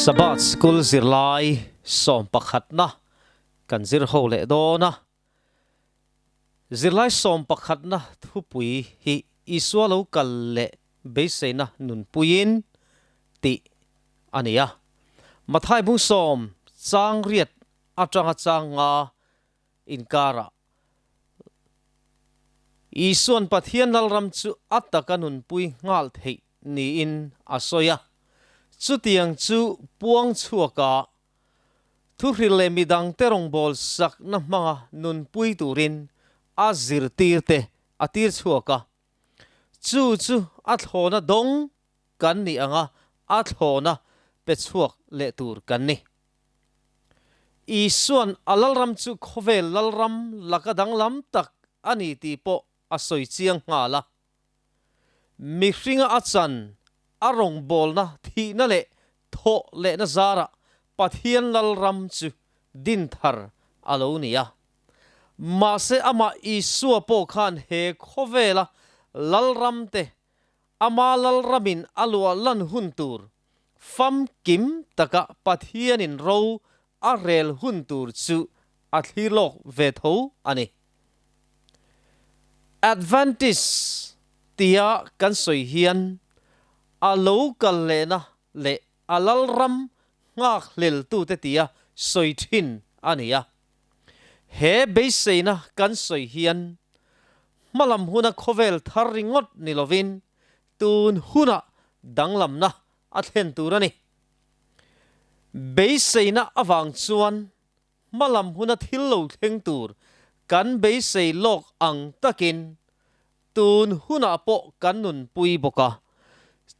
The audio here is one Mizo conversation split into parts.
Sabbath School zirlai sawmpakhatna kan zir ho leh dawn a. Zirlai sawmpakhatna thupui hi Isua lo kal leh beiseina nunpuiin tih a ni a. Mathai bung sawm chang riat atanga chang nga inkarah Isuan Pathian Lalram chu a taka nunpui nghal theih niin a sawi a. Chutiang chu puang chhuaka thuhril leh midangte rawngbâwl sakna hmanga nunpui turin a zirtirte a tir chhuak a. Chu chu a thlawna dawng kan nih anga a thlawna pe chhuak leh tur kan ni. Isuan a lalram chu khawvel lalram laka danglam tak a ni tih pawh a sawi chiang nghal a. Mihringa a chan a rawngbawlna thihna leh thawh lehna zarah Pathian lalram chu dinthar a lo ni a. Mahse amah Isua pawh khan he khawvela lalramte Ama lalramin a luah lan hun tur, famkim taka Pathianin ro a rel hun tur chu a thlir lawk ve tho a ni. Adventist tia kan sawi hian a lo kal lehna leh a lalram nghak hleltute tia sawi thin a ni a. He beiseina kan sawi hian hmalam huna khawvel thar ringawt ni lovin tun hunah danglamna a thlen tur a ni. Beiseina avang chuan hmalam huna thil lo thleng tur kan beisei lawk ang takin tun hunah pawh kan nunpui bawk a.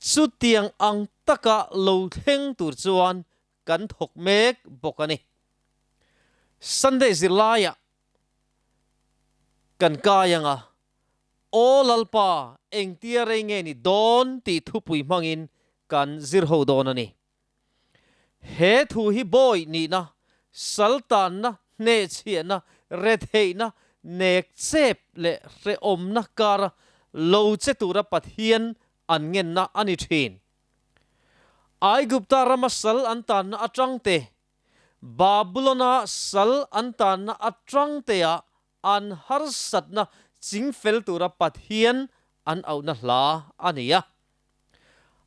Chutiang ang taka lo thleng tur chuan kan thawk mek bawk a ni. Sunday zirlaiah kan kai ang a, Aw Lalpa, engtia rei nge ni dawn tih thupui hmangin kan zir ho dawn a ni. He thu hi bawi nihna, saltanna, hnehchhiahna, retheihna, nek chep leh hrehawmna kara lo che tura Pathian an ngenna a ni thin. Aigupta rama sal an tanna atang te, Babulona sal an tanna atang teah an harsatna chingfel tura Pathian an auhna hla a ni a.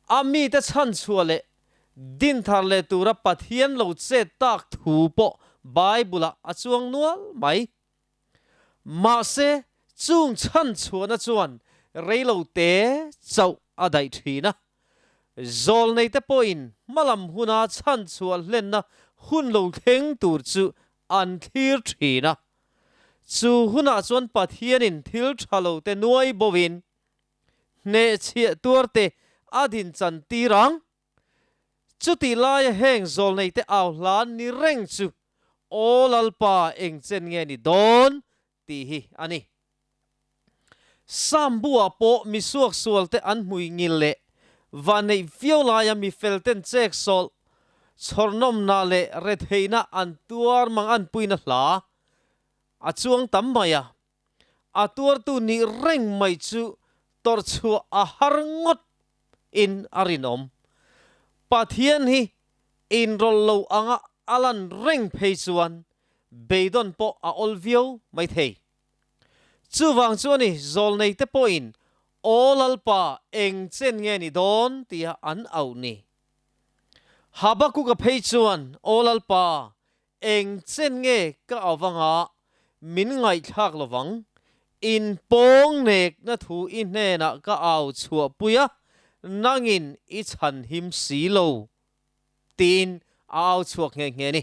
A mite chhanchhuah leh dinthar leh tura Pathian lo chet tak thu pawh Bible-ah a chuang nual mai. Mahse, chung chhanchhuahna chuan reilo te chauh a daih thin a. Zawlneite pawhin hmalam huna chhanchhuah hlenna hun lo thleng tur chu an thlir thin a. Chu hunah chuan Pathianin thil tha lo te nuai bovin hnehchhiah tuarte a dinchan tir ang. Chutih laia heng zawlneite au hlan ni reng chu Aw Lalpa eng chen nge ni dawn tih hi a ni. Sam buah pawh mi suaksualte an hmui ngil leh vanneih viau laia mi felten chek sawlh, chhawrhnawmna leh retheihna an tuar mang an puina hla a chuang tam mai a. A tuartu nih reng mai chu tawrhchhuah a har ngawt in a rinawm. Pathian hi inrawlh lo anga a lan reng phei chuan beidawn pawh a awl viau mai thei. Chuvang chu a ni zawlnei te pawhin Aw Lalpa eng chen nge ni dawn tia an auh ni. Habakuka phei chuan Aw Lalpa Eng chen nge ka avanga min ngaihthlak lovang? In pawng nekna thu i hnenah ka au chhuahpui a, nangin i chhan him si lo, tiin a au chhuak nghe nghe ni.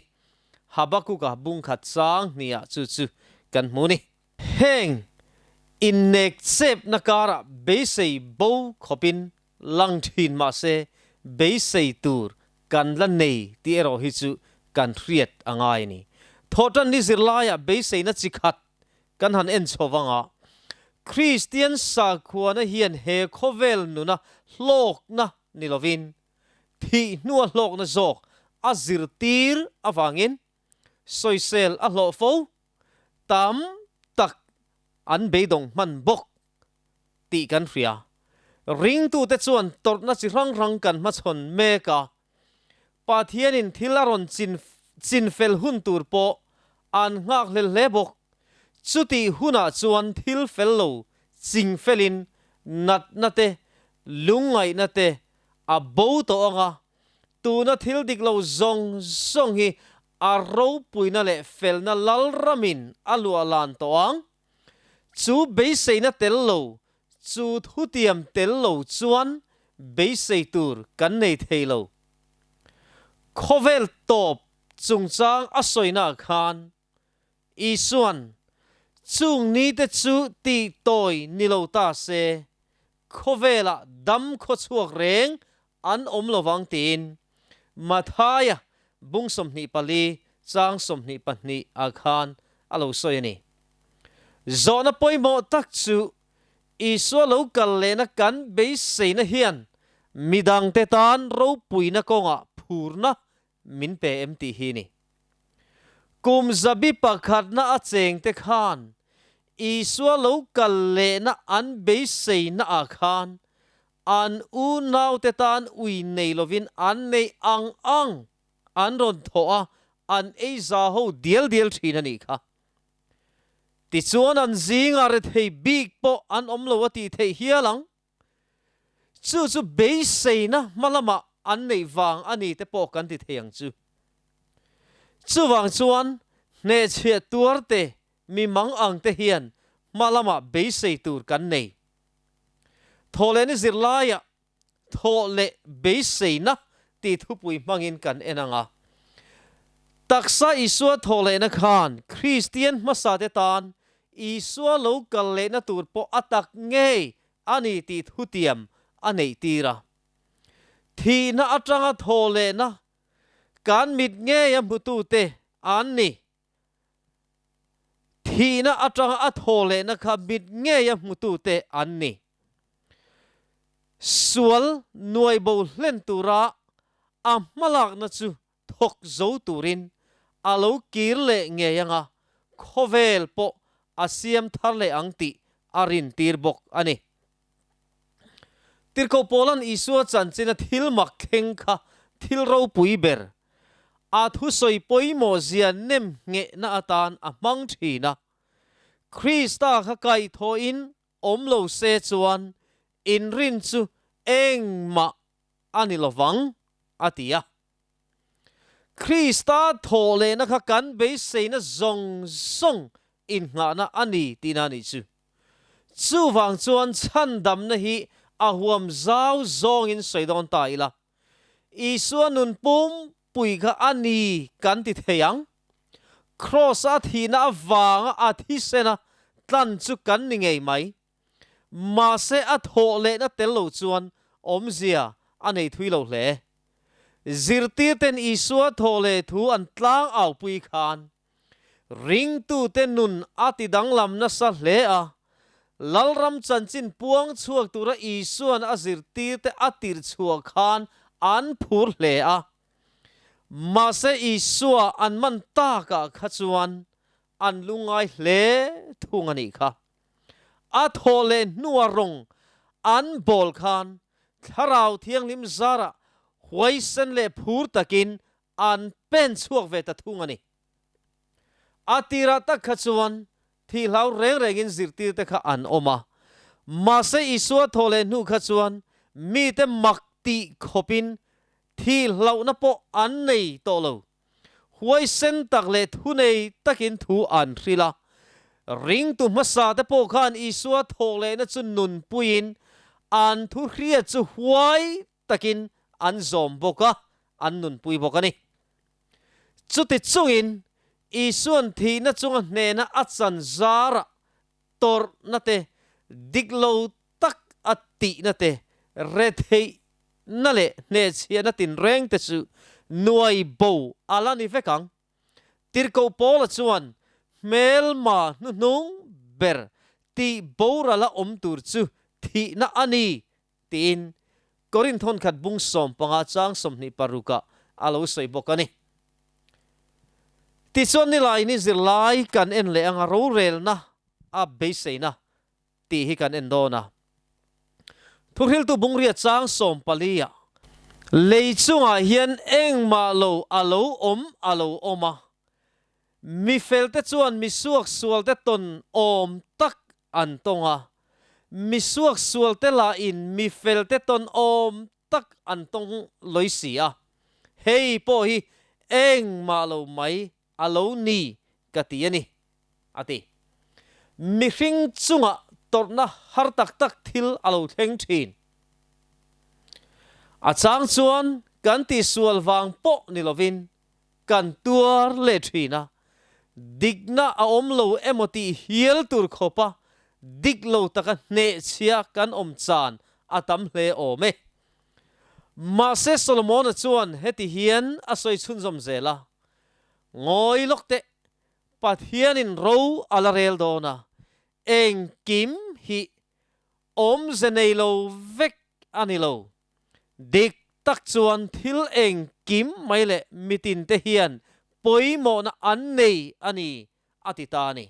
Habakuka bungkhat chang hniah chu chu kan hmu ni. Heng innek chepna karah beisei bo khawpin lang thin mahse beisei tur kan la nei tih erawh hi chu kan hriat a ngai a ni. Thawhtan ni zirlaiah beiseina chi khat kan han en chho vang a, Kristian sakhuana hian he khawvel nuna hlawkna ni lovin thih hnua hlawkna zawk a zirtir avangin sawisel a hlawh fo tam tak an beidawng hman bawk tih kan hria. Ringtute chuan tawrhna chi hrang hrang kan hmachhawn mek a. Pathianin thil a rawn chin chinfel hun tur pawh an nghakhlel hle bawk. Chutih hunah chuan thil fel lo ching felin natna te, lungngaihna te a bo tawh ang a, tuna thil dik lo zawng zawng hi a ropuina leh felna lalramin a luahlan tawh ang. Chu beiseina tel lo, chu thutiam tel lo chuan beisei tur kan nei thei lo. Khawvel tawp chungchang a sawina khan Isuan, Chung nite chu tih tawi ni lo ta se, khawvelah dam khawchhuak reng an awm lo vang tiin Mathaia bung 24 chang 22 ah khan a lo sawi a ni. Zawhna pawimawh tak chu Isua lo kal lehna kan beiseina hian midangte tan ropuina kawngah phurna min pe em tih hi ni. Kum zabi pakhatna a chengte khan Isua lo kal lehna an beiseina ah khan an unaute tan ui nei lovin an nei ang ang an rawn thawh a, an ei za ho dial dial thin a nih kha. Tichuan an zingah rethei bik pawh an awm lo a tih theih hial ang. Chu chu beiseina hma lamah an neih vang a ni te pawh kan ti thei ang chu. Chuvang chuan hnehchhiah tuar te mi mang ang te hian hma lamah beisei tur kan nei. Thawhlehni zirlaiah thawh leh beiseina tih thupui hmangin kan en ang a. Taksa Isua thawhlehna khan Kristian hmasate tan Isua lo kal lehna tur pawh a tak ngei a ni tih thutiam a neih tir a. Thihna atanga thawhlehna kan mit ngei a hmutute an ni. Thihna atanga a thawhlehna kha mit ngei a hmutute an ni. Sual nuai bo hlen tura a hmalakna chu thawk zo turin a lo kir leh ngei anga khawvel pawh a siam thar leh ang tih a rintir bawk a ni. Tirhkoh Paula'n Isua chanchina thil mak thleng kha thil ropui ber, a thusawi pawimawh zia nem nghehna atan a hmang thin a. Krista kha kaihthawhin awm lo se chuan inrin chu engmah a ni lovang, a ti a. Krista thawhlehna kha kan beiseina zawng zawng innghahna a ni tihna a nih chu. Chuvang chuan chhandamna hi a huam zau zawngin sawi dawn ta ila, Isua nun pumpui kha a ni kan ti thei ang. Kraws-a thihna avanga a thisena tlan chu kan ni ngei mai. Mahse a thawh lehna tel lo chuan awmzia a nei thui lo hle. Zirtirten Isua thawh leh thu an tlang aupui khan ringtute nun a ti danglam nasa hle a. Lalram chanchin puang chhuak tura Isua'n a zirtirte a tirh chhuah khan an phur hle a. Mahse Isua an man takah kha chuan an lungngai hle thung a nih kha. A thawh leh hnua rawng an bawl khan Thlarau Thianghlim zarah huaisen leh phur takin an pen chhuak ve ta thung a ni. A tirah tak kha chuan thih hlau reng rengin zirtirte kha an awm a, mahse Isua thawh leh hnu kha chuan mite mak tih khawpin thih hlauhna pawh an nei tawh lo. Huaisen tak leh thunei takin thu an hrilh a. Ringtu hmasa te pawh khan Isua thawhlehna chu nunpuiin an thu hriat chu huai takin an zawm bawk a, an nunpui bawk a ni. Chuti chungin Isua'n thihna chunga hnehna a chan zarah tawrhna te, dik lo tak a tihna te, retheihna leh hnehchhiahna tinreng te chu nuai bo a la ni vek ang. Tirhkoh Paula chuan hmelma hnuhnung ber tih boral a awm tur chu thihna a ni tiin Korinth thawnkhat bung 15 chang 26 ah a lo sawi bawk a ni. Tichuan nilaini zirlai kan en leh anga rorelna a beiseina tih hi kan en dawn a. Thuhriltu bungria chang 14 ah. Lei chungah hian engmah lo a lo awm a lo awm a, mi felte chuan mi suaksualte tawn awm tak an tawng a, mi suaksualte lahin mi felte tawn awm tak an tawng lawi si a, hei pawh hi engmah lo mai a lo ni ka ti a ni, a ti. Mihring chungah tawrhna har tak tak thil a lo thleng thin. A chang chuan kan tihsual vang pawh ni lovin kan tuar leh thin a, dikna a awm lo emaw tih hial tur khawpa dik lo taka hnehchhia kan awm chan a tam hle awm e. Mahse Solomona chuan heti hian a sawi chhunzawm zel a, Ngawi lawk teh, Pathianin ro a la rel dawn a, engkim hi awmze nei lo vek a ni lo. Dik tak chuan thil engkim mai leh mitinte hian pawimawhna an nei a ni, a ti ta a ni.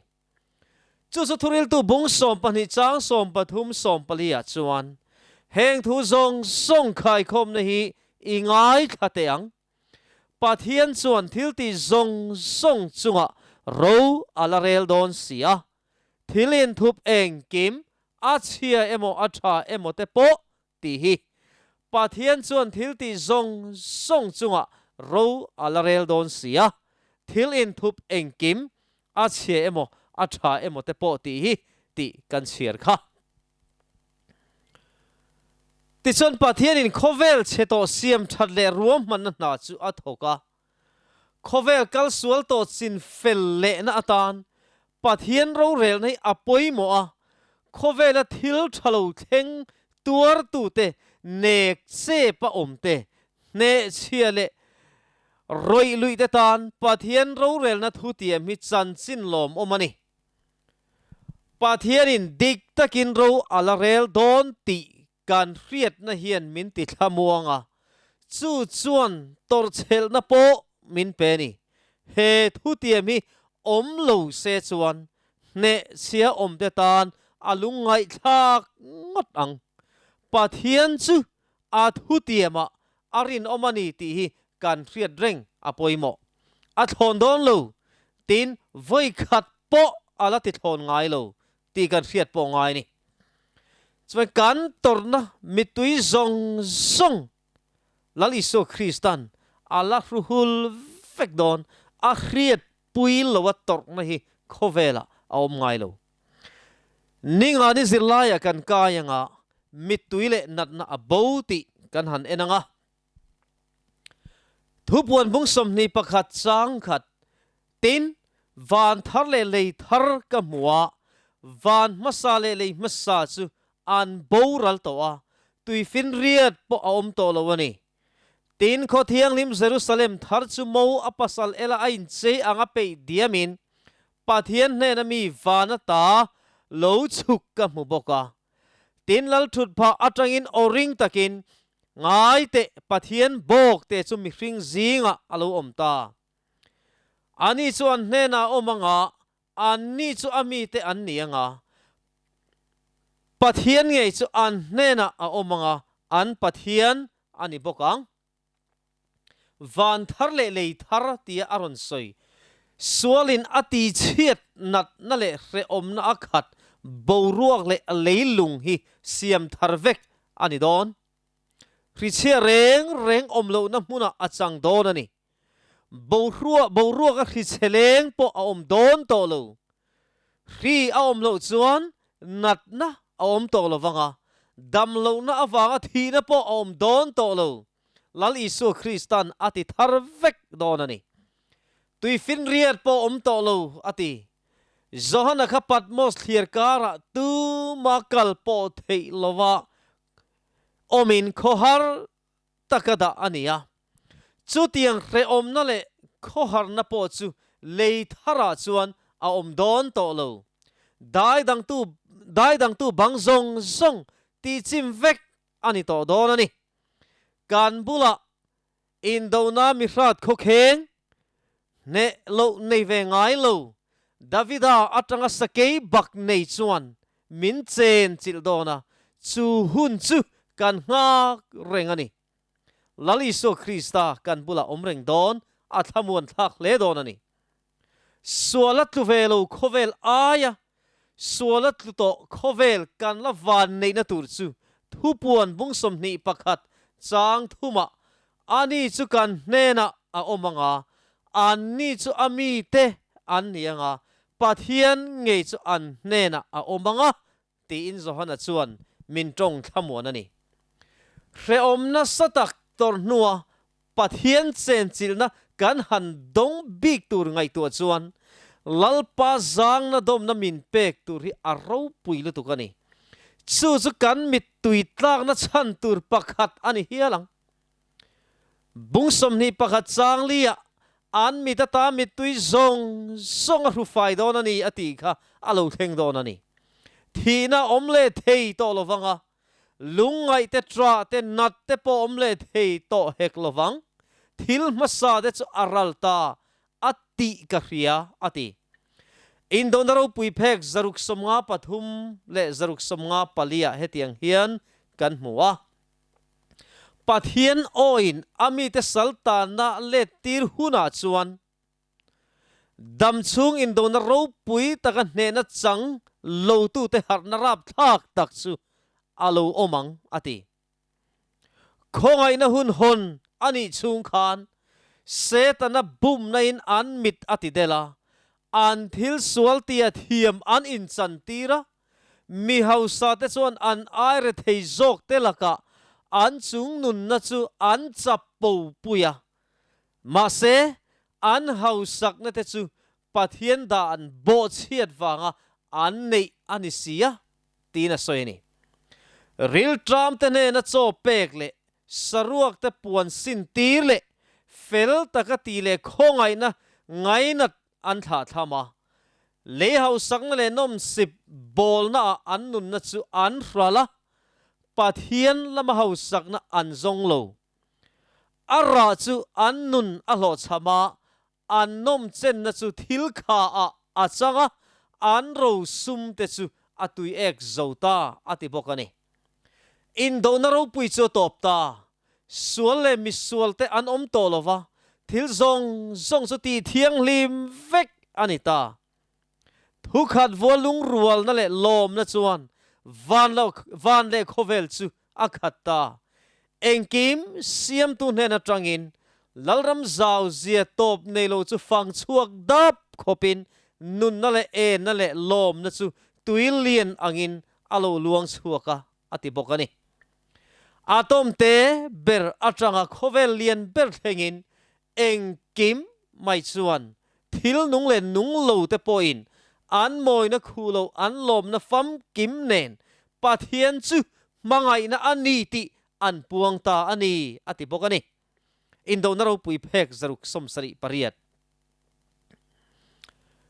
Chu chu thuriltu bung 12 chang 13 14 ah chuan heng thu zawng zawng khaikhawmna hi i ngaithla teh ang. Pathian chuan thil tih zawng zawng chungah ro a la rel dawn si a, thil inthup engkim a chhia emaw a tha emaw te pawh tih hi Pathian chuan thil tih zawng zawng chungah ro a la rel dawn si a, thil inthup engkim a chhia emaw a tha emaw te pawh tih hi tih kan chhiar kha. Tichuan Pathianin khawvel chhe tawh siam that leh ruahmanna hna chu a thawk a, khawvel kal sual tawh chin fel lehna atan Pathian rorelna hi a pawimawh a, khawvela thil tha lo thleng tuartute nek chep a awm te, hnehchhia leh rawih luih te tan Pathian rorelna thutiam hi chanchin lawmawm a ni. Pathianin dik takin ro a la rel dawn tih kan hriatna hian min ti thlamuang a, chu chuan tawrhchhelhna pawh min pe a ni. He thutiam hi awm lo se chuan hnehchhia awmte tan a lungngaihthlak ngawt ang. Pathian chu a thutiamah a rinawm a ni tih hi kan hriat reng a pawimawh. A thlawn dawn lo, tin vawikhat pawh a la ti thlawn ngai lo tih kan hriat pawh ngai a ni. Chuan kan tawrhna mittui zawng zawng Lal Isua Kristan a la hruhul vek dawn, a hriat pui lo a tawrhna hi khawvelah a awm ngai lo. Ninga ni zirlaiah kan kai anga mittui leh natna a bo tih kan han en ang a. Thupuan bung 21 chang khat Tin, van thar leh lei thar ka hmu a, van hmasa leh lei hmasa chu an boral tawh a, tuifinriat pawh a awm tawh lo a ni. Tin, khaw thianghlim Jerusalem thar chu mo a pasal ela a inchei ang a peih diamin Pathian hnena mi van ata lo chhuk ka hmu bawk a. Tin, Lalthutphah atangin aw ring takin, Ngai teh, Pathian bawk te chu mihring zingah a lo awm ta. Ani chu an hnenah a awm ang a, anni chu a mite an ni ang a. Pathian ngei chu an hnenah a awm ang a, an Pathian a ni bawk ang. Van thar leh lei thar tia a rawn sawi. Sualin a tichhiat natna leh hrehawmna a khat boruak leh leilung hi siam thar vek a ni dawn. Hrichhia reng reng awm lohna hmunah a chang dawn a ni. Boruak boruaka hrichhe leng pawh a awm dawn tawh lo. Hri a awm loh chuan natna a awm tawh lo vang a, dam lohna avanga thihna pawh a awm dawn tawh lo. Lal Isua Kristan a ti thar vek dawn a ni. Tuifinriat pawh awm tawh lo, a ti. Johana kha Patmos thliar karah tuma kal pawh theih lova awmin khawhar taka dah a ni a. Chutiang hrehawmna leh khawharna pawh chu lei tharah chuan a awm dawn tawh lo. Dai dangtu dai dangtu bang zawng zawng tihchim vek a ni tawh dawn a ni. Kan bulah indona mihrat khawkheng hneh loh nei ve ngai lo Davida atanga sakei bak nei chuan min chen chilh dawn a, chu hun chu kan nghak reng a ni. Lal Isua Krista kan bulah awm reng dawn, a thlamuan thlak hle dawn a ni. Sual a tlu ve lo khawvel aia sual a tlu tawh khawvel kan la van neihna tur chu thupuan bung 21 chang thumah ani chu kan hnenah a awm ang a, anni chu a mite an ni ang a, Pathian ngei chu an hnenah a awm ang a tiin Johana chuan min tawng thlamuan a ni. Hrehawm nasa tak tawrh hnua Pathian chenchilhna kan han dawng bik tur ngaihtuah chuan Lalpa zangna dawmna min pek tur hi a ropui lutuk a ni. Chu chu kan mittui tlakna chhan tur pakhat a ni hial ang. Bung 21 chang liah an mit ata mittui zawng zawng a hrufai dawn a ni a tih kha a lo thleng dawn a ni. Thihna awm leh thei tawh lo vang a, lungngaih te ṭah te nat te pawh awm leh thei tawh hek lo vang. Thil hmasa te chu a ral ta a tih ka hria a ti. Indona ropui phek 653 leh 654 ah hetiang hian kan hmu a. Pathian awin a mite saltanna let tir hunah chuan damchhung indona ropui taka hnehna chang lotute harhna rapthlak tak chu a lo awm ang, a ti. Khawngaihna hun hawn a nih chhung khan Setana bumna-in an mit a ti del a, an thil sual tia thiam an inchantir a, Mi hausate chuan an aire thei zawkte lakah an chung nunna chu an chap po pui a. Mahse, an hausakna te chu Pathian dah an bawhchhiat vanga an neih a ni si a, tiin a sawi a ni. Rilṭamte hnena chaw pek leh saruakte puan sin tir leh fel taka tih leh khawngaihna ngainat an thlah thlam a, lei hausakna leh nawmsip bawlnaah an nunna chu an hral a, Pathian lama hausakna an zawng lo. A rah chu an nun a hlawhchham a, an nawmchenna chu thil khaah a chang a, an rosum te chu a tuiek zo ta a ti bawk a ni. Indona ropui chu a tawp ta. Sual leh misualte an awm tawh lo va, thil zawng zawng chu tih thianghlim vek a ni ta. Thukhat vua lungrualna leh lawmna chuan van lo van leh khawvel chu a khat ta. Engkim siamtu hnen atangin Lalram zau zia tawp nei lo chu fang chhuak dap khawpin nunna leh enna leh lawmna chu tui lian angin a lo luang chhuak a, a ti bawk a ni. Atom te ber atanga khawvel lian ber thlengin engkim mai chuan thil nung leh nung lo te pawhin an mawina khu lo an lawmna famkim nen Pathian chu hmangaihna a ni tih an puang ta a ni, a ti bawk a ni. Indona ropui phek 678.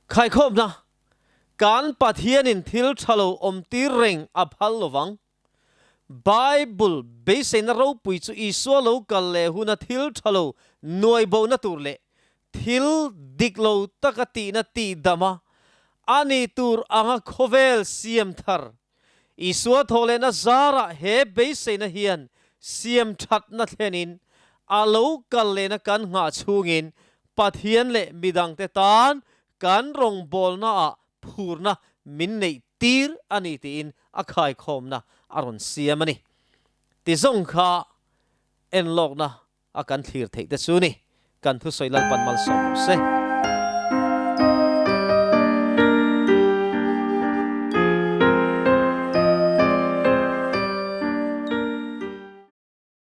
Khaikhawmna, Kan Pathianin thil tha lo awmtir reng a phal lovang. Bible beiseina ropui chu Isua lo kal leh huna thil tha lo nuai bohna tur leh thil dik lo taka tihna tihdam a, a ni tur anga khawvel siam thar. Isua thawh lehna zarah he beiseina hian siam thatna thlenin a lo kal lehna kan nghah chhungin Pathian leh midangte tan kan rawngbawlnaah phurna min neih tir a ni tiin a khaikhawmna a rawn siam a ni. Ti zawng kha enlawkna a kan thlir theih te chu ni. Kan thusawi Lalpan malsawm rawh se.